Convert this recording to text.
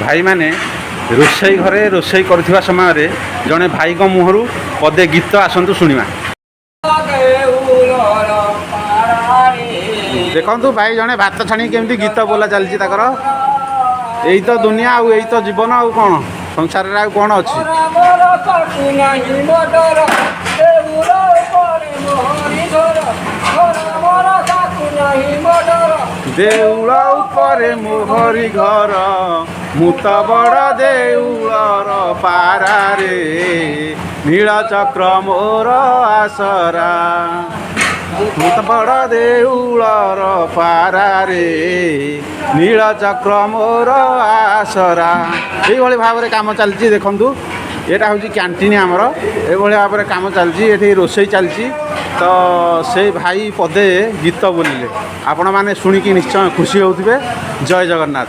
ଭାଇମାନେ ରୋଷେଇ ଘରେ ରୋଷେଇ କରୁଥିବା ସମୟରେ ଜଣେ ଭାଇଙ୍କ ମୁହଁରୁ ପଦେ ଗୀତ ଆସନ୍ତୁ ଶୁଣିବା। ଦେଉଳର ପାରାରେ। ଦେଖନ୍ତୁ, ଭାଇ ଜଣେ ଭାତ ଛାଣିକି କେମିତି ଗୀତ ବୋଲା ଚାଲିଛି ତାଙ୍କର। ଏଇ ତ ଦୁନିଆ ଆଉ ଏଇ ତ ଜୀବନ, ଆଉ କ'ଣ ସଂସାରରେ ଆଉ କ'ଣ ଅଛି? ମୋର ତାକୁ ନାହିଁ ମଦର, ଦେଉଳ ଉପରେ ମୋହରି ଘର। ମୋର ତାକୁ ନାହିଁ ମଦର। ଦେଉଳ ଉପରେ ମୋହରି ଘର, ମୁଁ ତ ବଡ଼ ଦେଉଳର ପାରାରେ, ନୀଳଚକ୍ର ମୋର ଆସରା। ମୁଁ ତ ବଡ଼ ଦେଉଳର ପାରାରେ, ନୀଳଚକ୍ର ମୋର ଆସରା। ଏଇଭଳି ଭାବରେ କାମ ଚାଲିଛି। ଦେଖନ୍ତୁ, ଏଇଟା ହେଉଛି କ୍ୟାଣ୍ଟିନ୍ ଆମର। ଏଇଭଳି ଭାବରେ କାମ ଚାଲିଛି, ଏଠି ରୋଷେଇ ଚାଲିଛି। ତ ସେଇ ଭାଇ ପଦେ ଗୀତ ବୋଲିଲେ, ଆପଣମାନେ ଶୁଣିକି ନିଶ୍ଚୟ ଖୁସି ହେଉଥିବେ। ଜୟ ଜଗନ୍ନାଥ।